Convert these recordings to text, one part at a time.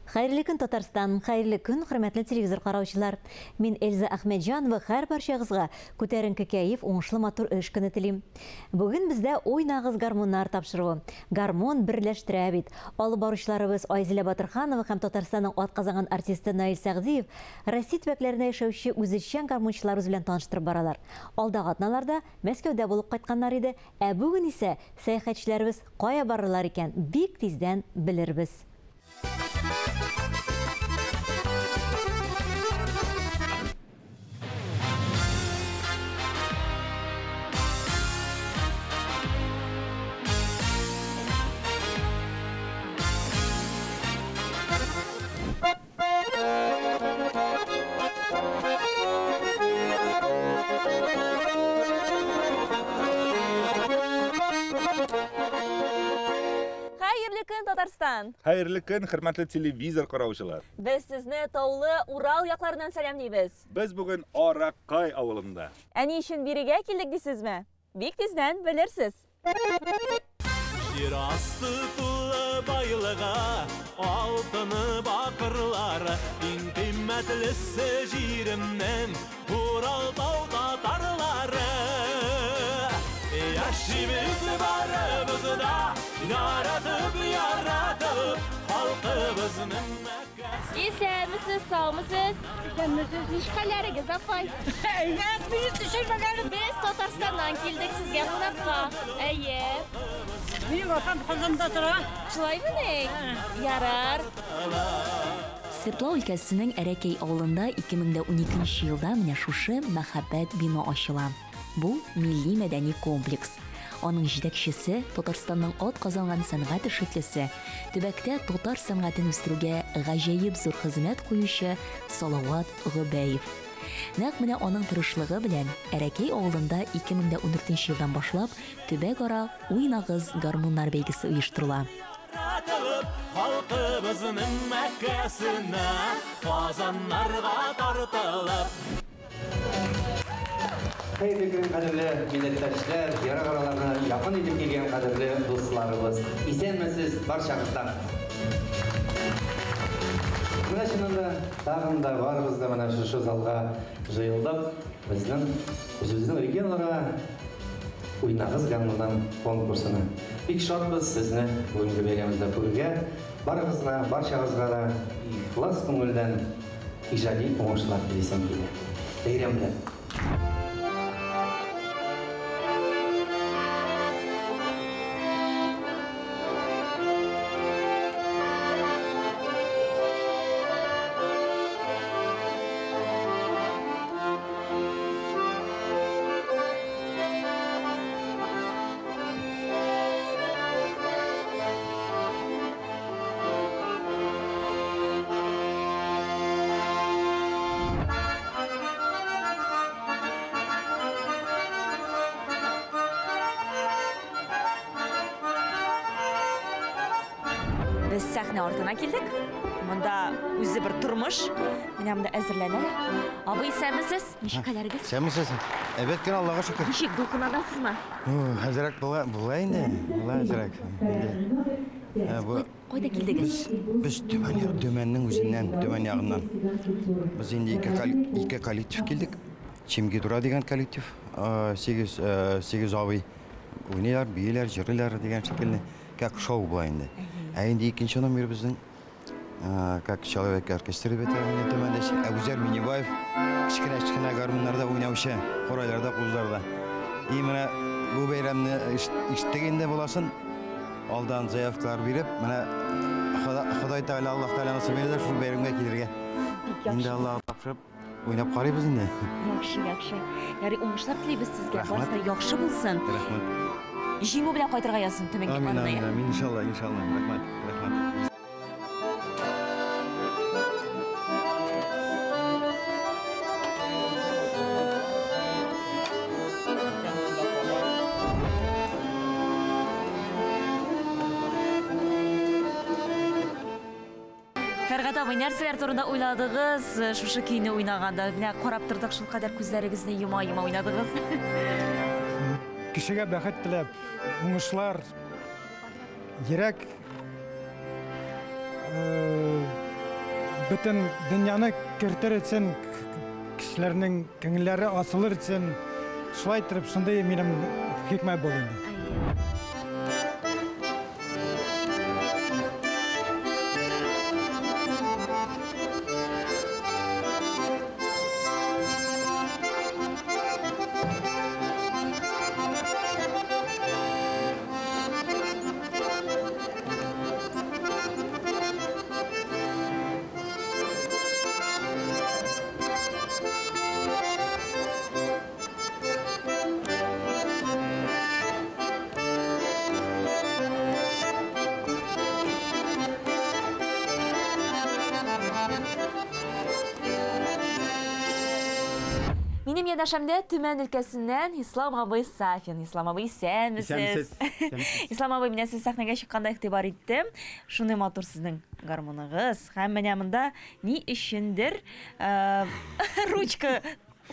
Хәерле көн, Татарстан! Хәерле көн, хөрмәтле телевизор караучылар! Мин Эльза Әхмәтҗанова һәрбарчагызга күтәренке кәеф, уңышлы матур эш көне телим. Бүген бездә Уйнагыз гармуннар тапшыруы. Гармун берләштерә бит. Алып баручыларыбыз Айзилә Батырханова һәм Татарстанның атказанган артисты Наил Сәгъдиев Россия төбәкләрендә яшәүче үзешчән гармунчыларыбыз белән таныштырып баралар. Алдагы атналарда Мәскәүдә булып кайтканнар иде, ә бүген исә сәяхәтчеләребез кая барырлар икән, бик тиздән белербез. Хәерле көн, Татарстан! Хәерле көн, хөрмәтле телевизор караучылар! Без сезне таулы Урал якларыннан сәламлибез. Без бүген Аракай авылында. Ә ни өчен бирегә килдек дисезме? Бик тиздән белерсез. Җир асты тулы байлыга, алтыны, бакырлары, иң кыйммәтлесе җиремнең Урал тау татарлары. Яшибез барыбыз да, яратып, яратып, халкыбызның мәккәсе. Исәнмесез, саумысыз? Исәнмесез, ничек хәлләрегез, апай? Әйбәт, мине төшермәгән. Без Татарстаннан килдек сезгә кунакка. Әйе. Минем атам Казанда тора. Шулаймыни? Ярар. Свердлау өлкәсенең Әрәкәй авылында 2012 елда менә шушы мәһабәт бина ачыла. Бу, милли-мәдәни комплекс. Аның җитәкчесе, Татарстанның атказанган сәнгать эшлеклесе, төбәктә татар сәнгатен үстерүгә гаҗәеп зур хезмәт куючы Салават Гобәев. Нәкъ менә аның тырышлыгы белән Әрәкәй авылында 2014 елдан башлап төбәкара Уйнагыз, гармуннар бәйгесе оештырыла. Яратылып, халкыбызның Мәккәсенә, Казаннарга тартылып. Хәерле көн, кадерле милләттәшләр, ерак араларны якын итеп килгән кадерле дусларыбыз. Исәнмесез барчагыз да. Менә чыннан да тагын да барыбыз да менә шушы залга җыелдык. Безнең үзебезнең регионара Уйнагыз гармуннан конкурсына. Бик шатбыз сезне бүгенге бәйрәмебездә күрергә. Барыгызга, барчагызга да ихлас күңелдән Иҗади уңышлар телисем килә. Бәйрәм белән! Без сәхнә артына килдек. Монда үзе бер тормыш. Менә монда әзерләнәләр. Абый, исәнмесез? Ничек хәлләрегез? Исәнмесез. Әйбәт кенә, Аллага шөкер. Ничек, дулкынланасызмы? Әзрәк була, була инде. Була әзрәк. Инде. Ә, бу Кайда килдегез? Без, без Төмән, Төмәннең үзеннән, Төмән ягыннан. Без инде ике, ике коллектив килдек. Чимгидура дигән коллектив, сигез, сигез абый уйныйлар, бииләр, җырлыйлар дигән шикелле. Как шоу була инде. Ә инде икенче номер безнең как человек оркестр дип әйтә инде Төмәндә. Әбүзәр Минибаев кечкенә-кечкенә гармуннарда уйнаучы, корайларда, кузларда. И менә бу бәйрәмне ишеттек инде буласын. Алдан заявкалар биреп, менә Ходай Тәгалә, Аллаһ Тәгалә насыйп әйләде шул бәйрәмгә килергә. Инде Аллаһка тапшырып, уйнап карыйбыз инде. Яхшы, яхшы. Ярый, уңышлар телибез сезгә. Барысы да яхшы булсын. Рәхмәт. Җиңү белән кайтырга язсын Төмән якларына. Амин, амин, иншалла, иншалла. Рәхмәт, рәхмәт. Фәргать абый, нәрсәләр турында уйладыгыз э, шушы көйне уйнаганда? Менә карап тордык, шулкадәр күзләрегезне йома-йома уйнадыгыз. Кешегә бәхет теләп, уңышлар, йөрәк э, бөтен дөньяны кертер өчен, кешеләрнең күңелләре асылыр өчен, шулай итеп шундый минем хикмәт булды инде. Минем янәшәмдә Төмән өлкәсеннән Ислам абый Сафин. Ислам абый, исәнмесез? Ислам абый, менә сез сәхнәгә чыкканда игътибар иттем. Шундый матур сезнең гармоныгыз. Һәм менә монда ни өчендер ручка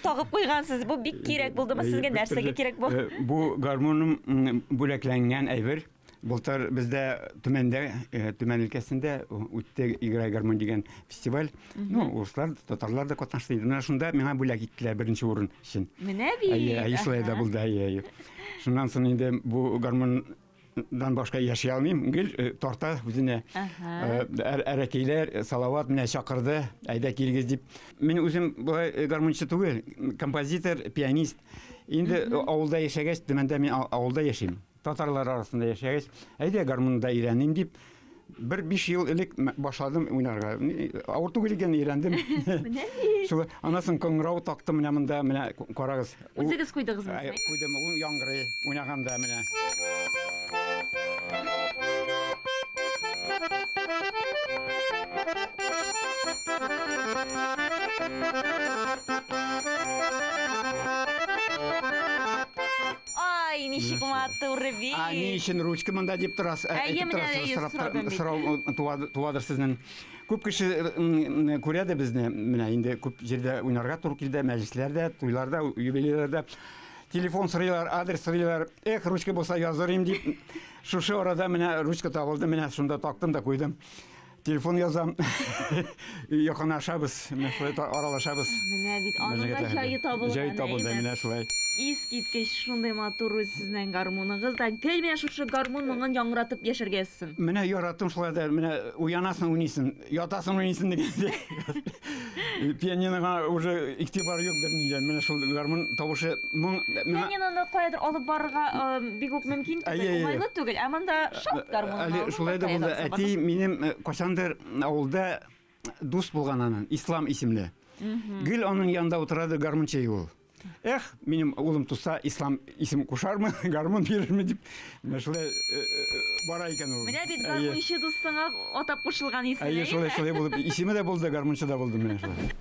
тагып куйгансыз. Бу бик кирәк булдымы сезгә? Нәрсәгә кирәк бу? Бу гармоным бүләкләнгән әйбер. Былтыр бездә Төмәндә, Төмән өлкәсендә үтте Играй гармон дигән фестиваль. Ну, урыслар, татарлар да катнашты. Менә шунда миңа бүләк иттеләр беренче урын өчен. Менә бит. Әйе, шулай да булды, әйе. Шуннан соң инде бу гармоннан башка яши алмыйм. Гел тарта үзенә. Әрәкәйләр, Салават менә чакырды, әйдә килегез дип. Мин үзем болай гармончы түгел, композитор, пианист. Инде авылда яшәгәч, Төмәндә мин авылда яшим. Татарлар арасында яшәгәч, әйдә гармонда өйрәним дип, бер 5 ел элек башладым уйнарга. Авыр түгел икән, өйрәндем. Шулай, аннан соң кыңгырау тактым менә монда, менә карагыз. Үзегез куйдыгызмы? Куйдым, ул яңгырый уйнаганда менә. Ай, ничек матур бит. А ни өчен ручка монда дип торасыз? Әйе, менә сорадым бит. Сорау туадыр сезнең. Күп кеше күрә дә безне, менә инде күп җирдә уйнарга туры килде, мәҗлесләрдә, туйларда, юбилейларда. Телефон сорыйлар, адрес сорыйлар. Эх, ручка булса язырым дип. Шушы арада менә ручка табылды, менә шунда тактым да куйдым. Телефон язам, якынлашабыз, менә шулай аралашабыз. Менә бит аның да җае табылган. Җае табылды, менә шулай. Искиткеч шундый матур үз сезнең гармоныгыз да. Гел менә шушы гармон моңын яңгыратып яшәргә язсын. Менә яраттым шулай да, менә уянасың, уйныйсың, ятасың, уйныйсың дигәндә. Пианинога уже игътибар юк берничә. Менә шул гармон тавышы моң. Пианиноны каядыр алып барырга бик үк мөмкин түгел, уңайлы түгел. Ә монда шалт гармонын. Әле шулай да булды. Әти минем кайчандыр авылда дус булган аның, Ислам исемле. Гел аның янында утырады, гармончы ул. Эх, минем улым туса, Ислам исем кушармы, гармон бирерме дип, менә шулай бара икән ул. Менә бит гармончы дустыңа атап кушылган исем. Әйе, шулай шулай булып, исеме дә булды, гармончы да булды менә шулай.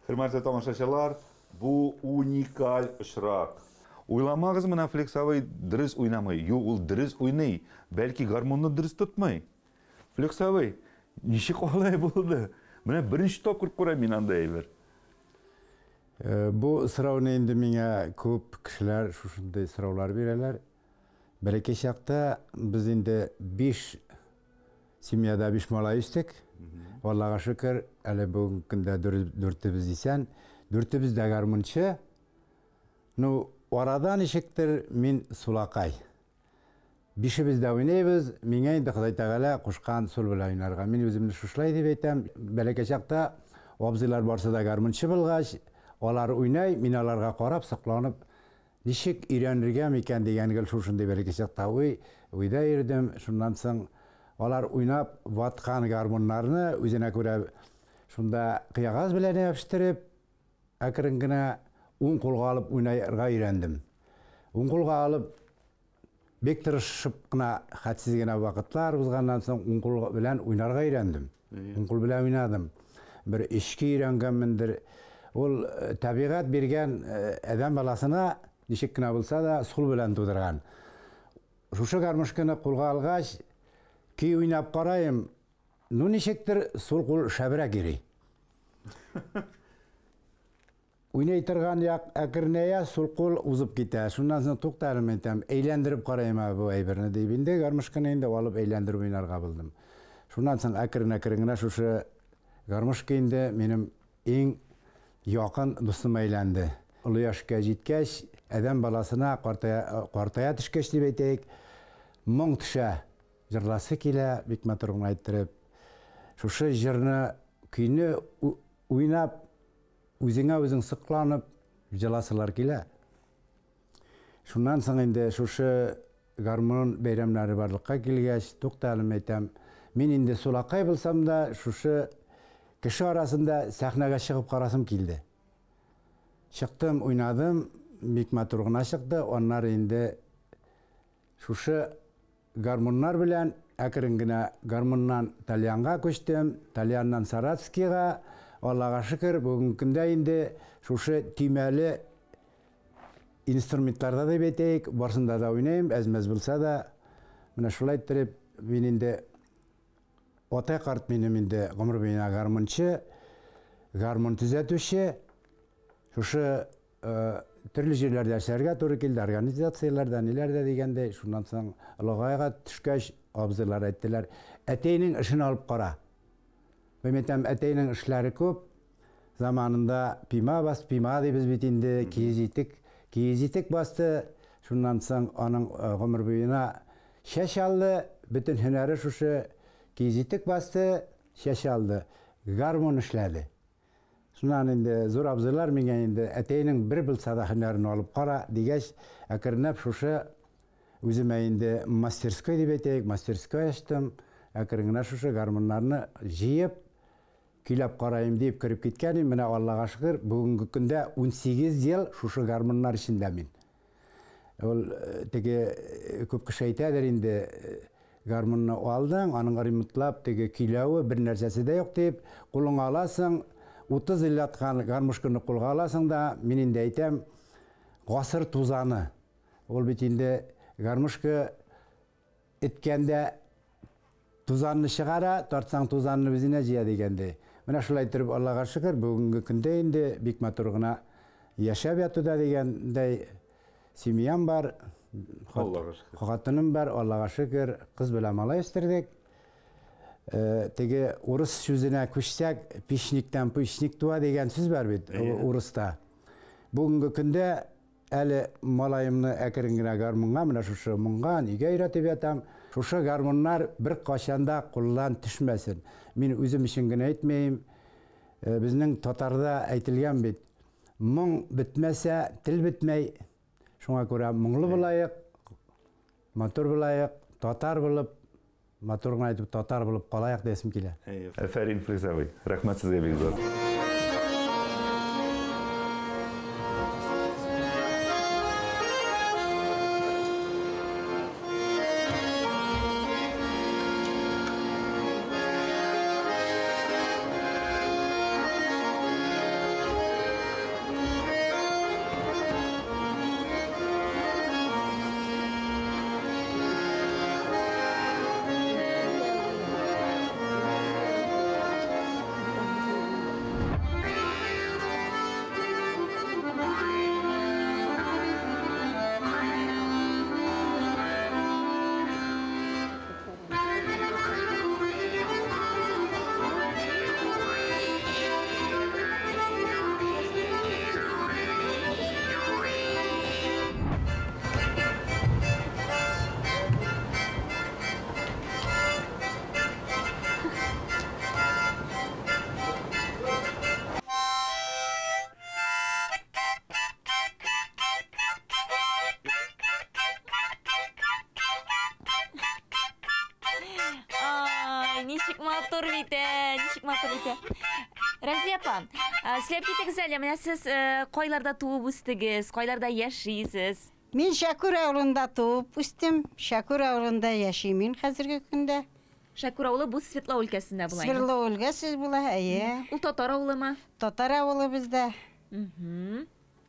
Хөрмәтле тамашачылар, бу уникаль очрак. Уйламагыз, менә Флекс абый дөрес уйнамый. Юк, ул дөрес уйный, бәлки гармонны дөрес тотмый. Флекс абый, ничек алай булды? Менә беренче тапкыр күрәм мин андай әйбер. Бу сорауны инде миңа күп кешеләр шушындый сораулар бирәләр. Бәләкәй чакта без инде 5 семьяда 5 малай үстек. Аллага шөкер, әле бүгенге көндә дүртебез исән, дүртебез дә гармунчы. Ну, арада ничектер мин сулакай. Бишебез дә уйныйбыз. Миңа инде Ходай Тәгалә кушкан сул белән уйнарга. Мин үземне шушылай дип әйтәм. Бәләкәй чакта абзыйлар барсы да гармунчы булгач, алар уйнай, мин аларга карап, сокланып, ничек өйрәнергә микән дигән гел шушындый бәләкәй чакта уй, уйда йөрдем. Шуннан соң алар уйнап ваткан гармуннарны үзенә күрә шунда кыягаз белән ябыштырып, әкрен генә уң кулга алып уйнарга өйрәндем. Уң кулга алып бик тырышып кына, хәтсез генә вакытлар узганнан соң уң кул белән уйнарга өйрәндем. Уң кул белән уйнадым. Бер эчке өйрәнгәнмендер. Ул табигать биргән адәм баласына ничек кенә булса да сул белән тудырган. Шушы гармошканы кулга алгач, көй уйнап караем, ну ничектер сул кул шәбрәк йөри. Уйнай торган як әкренәя, сул кул узып китә. Шуннан соң туктарым әйтәм, әйләндереп карыйм бу әйберне дип инде гармошканы инде алып әйләндереп уйнарга булдым. Шуннан соң әкрен-әкрен генә шушы гармошка инде минем иң якын дустым әйләнде. Олы яшькә җиткәч, адәм баласына картая төшкәч дип әйтәйек, моң төшә, җырласы килә, бик матур гына әйттереп. Шушы җырны, көйне уйнап, үзеңә үзең сокланып, җыласылар килә. Шуннан соң инде шушы гармун бәйрәмнәре барлыкка килгәч, тукталым әйтәм, мин инде сулакай булсам да, шушы кеше арасында сәхнәгә чыгып карасым килде. Чыктым, уйнадым, бик матур гына чыкты. Аннары инде шушы гармуннар белән әкрен генә гармуннан тальянга күчтем, тальяннан саратскийга. Аллага шөкер, бүгенге көндә инде шушы төймәле инструментларда дип әйтәйек, барсында да уйныйм, әз-мәз булса да. Менә шулай иттереп, мин инде атай карт минем инде гомер буена гармунчы, гармун төзәтүче. Шушы төрле җирләрдә эшләргә туры килде, организацияләрдә, ниләрдә дигәндәй. Шуннан соң олыгайга төшкәч, абзыйлар әйттеләр, әтәйнең эшен алып кара. Мин әйтәм, әтәйнең эшләре күп. Заманында пима бас, пима дибез бит инде, киез итек басты. Шуннан соң аның гомер буена чәч алды, бөтен һөнәре шушы киез итек басты, чәч алды, гармун эшләде. Шуннан инде зур абзыйлар миңа инде әтәйнең бер булса да һөнәрен алып кара дигәч, әкренләп шушы үземә инде мастерской дип әйтәйек, мастерской ачтым. Әкрен генә шушы гармуннарны җыеп, көйләп карайым дип кереп киткән идем. Менә Аллага шөкер, бүгенге көндә 18 ел шушы гармуннар эчендә мин. Ул теге күп кеше әйтәдер инде, гармунны алдың, аның ремонтлап теге көйләве бер нәрсәсе дә юк дип, кулыңа аласың, 30 ел яткан гармошканы кулга аласың да, мин инде әйтәм, гасыр тузаны. Ул бит инде гармошка эткәндә тузанны чыгара, тартсаң тузанны үзенә җыя дигәндәй. Менә шулай итеп, Аллага шөкер, бүгенге көндә инде бик матур гына яшәп ятуда дигәндәй семьям бар, хатыным бар, Аллага шөкер, кыз белән малай үстердек. Теге урыс сүзенә күчсәк, пишниктән пишник туа дигән сүз бар бит урыста. Бүгенге көндә әле малаемны әкрен генә гармунга, менә шушы моңга, нигә өйрәтеп ятам. Шушы гармуннар бер кашан да кулдан төшмәсен. Мин үзем өчен генә әйтмәйм. Безнең татарда әйтелгән бит, моң бетмәсә, тел бетмәй. Шуңа күрә моңлы булайык, матур булайык, татар булып, матур гына әйтеп татар булып калайык диясем килә. Афәрин, Фликс абый. Рәхмәт сезгә бик зур. Ничек матур бит, ә, ничек матур бит. Ә. Рәмзия апа, сөйләп китегез әле, менә сез кайларда туып үстегез, кайларда яшисез? Мин Шәкүр авылында туып үстем, Шәкүр авылында яшим мин хәзерге көндә. Шәкүр авылы бу Свердлау өлкәсендә була. Свердлау өлкәсе була, әйе. Ул татар авылымы? Татар авылы бездә.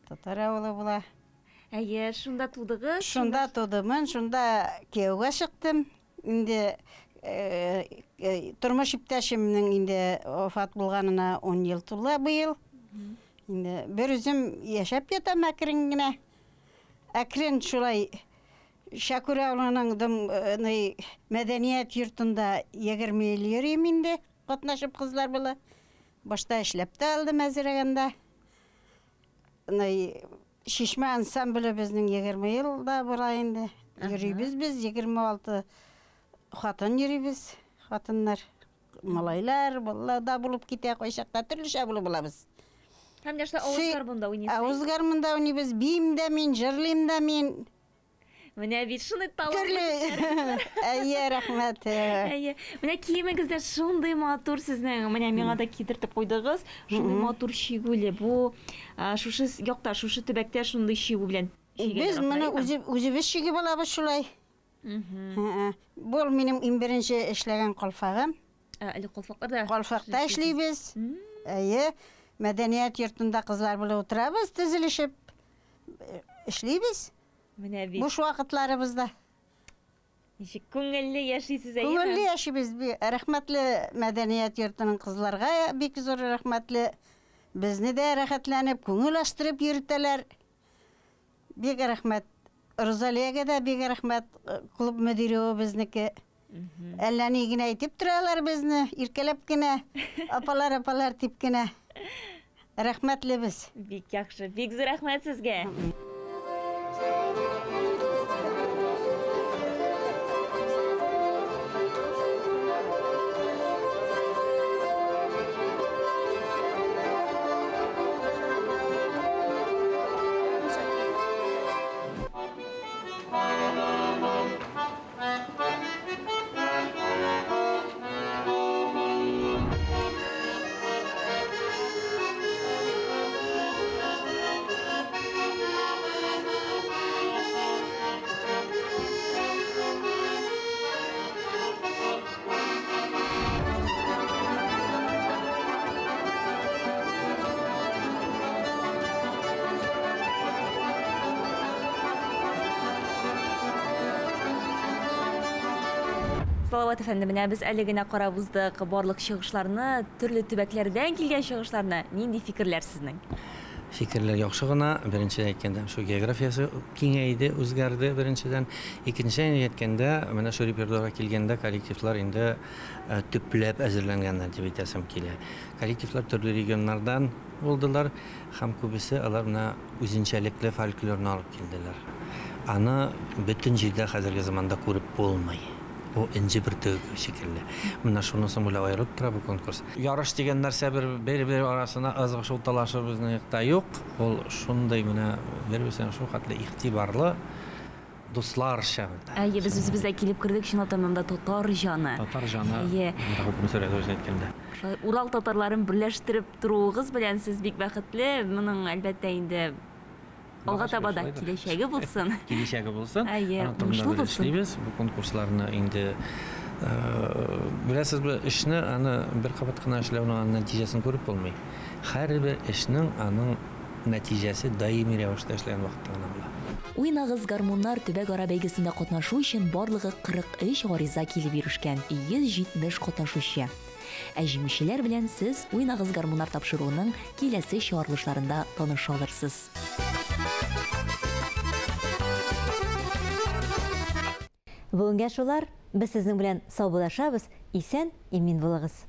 Татар авылы була. Әйе, шунда тудыгыз? Шунда тудымын, шунда кияүгә чыктым. Инде тормыш иптәшемнең инде вафат булганына 10 ел тула быел. Инде бер үзем яшәп ятам әкрен генә. Әкрен шулай Шәкүр авылының мәдәният йортында 20 ел йөрим инде, катнашып кызлар була. Башта эшләп тә алдым әзерәгәндә. Чишмә ансамбле безнең 20 ел да була инде. Йөрибез без, 26 хатын йөрибез, хатыннар, малайлар, балалар да булып китә, кайчакта төрлечә булып булабыз. Һәм дә шулай авыз гармунда уйныйсыз. Авыз гармунда уйныйбыз, биим дә мин, җырлыйм да мин. Менә бит шундый талантлы. Төрле. Әйе, рәхмәт. Әйе. Менә киемегез дә шундый матур сезнең. Менә миңа да кидертеп куйдыгыз. Шундый матур чигүле. Бу шушы якта, шушы төбәктә шундый чигү белән чигәләр. Без моны үзебез чигеп алабыз шулай. Бу минем иң беренче эшләгән калфагым. Әле калфакларда. Калфакта эшлибез. Әйе. Мәдәният йортында кызлар белән утырабыз, тезелешеп эшлибез. Менә бит. Буш вакытларыбызда. Ничек күңелле яшисез, әйеме? Күңелле яшибез. Рәхмәтле мәдәният йортының кызларга бик зур рәхмәтле. Безне дә рәхәтләнеп, күңел ачтырып йөртәләр. Бик рәхмәт. Розалиягә дә бик рәхмәт, клуб мөдире безнеке. Әллә ни генә әйтеп торалар безне, иркәләп кенә, апалар, апалар дип кенә. Рәхмәтле без. Бик яхшы, бик зур рәхмәт сезгә. Салават әфәнде, менә без әле генә карап уздык барлык чыгышларны, төрле төбәкләрдән килгән чыгышларны. Нинди фикерләр сезнең? Фикерләр яхшы гына. Беренчедән әйткәндә, шул географиясе киңәйде, үзгәрде беренчедән. Икенчедән әйткәндә, менә шул репертуарга килгәндә коллективлар инде төпләп әзерләнгәннәр дип әйтәсем килә. Коллективлар төрле регионнардан булдылар һәм күбесе алар менә үзенчәлекле фольклорны алып килделәр. Аны бөтен җирдә хәзерге заманда күреп булмый. Бу энҗе бөртеге шикелле. Менә шунысы белән аерылып тора бу конкурс. Ярыш дигән нәрсә бер-бер арасына ызгышу талашы безнең якта юк. Ул шундый менә бер-берсенә шул хәтле игътибарлы дусларча. Әйе, без үзебез дә килеп кердек, чынлап та монда татар җаны. Татар җаны. Әйе. Шулай Урал татарларын берләштереп торуыгыз белән сез бик бәхетле. Моның әлбәттә инде алга таба да киләчәге булсын. Киләчәге булсын. Әйе, уңышлы булсын. Эшлибез бу конкурсларны инде. Беләсез, бу эшне аны бер кабат кына эшләүнең аның нәтиҗәсен күреп булмый. Һәрбер эшнең аның нәтиҗәсе даими рәвештә эшләгән вакытта гына була. Уйнагыз гармуннар төбәк-ара бәйгесендә катнашу өчен барлыгы 43 гариза килеп ирешкән, 170 катнашучы. Ә җиңүчеләр белән сез Уйнагыз гармуннар тапшыруының киләсе чыгарылышларында таныша алырсыз. Бүгенгә шулар. Без сезнең белән саубуллашабыз. Исән, имин булыгыз.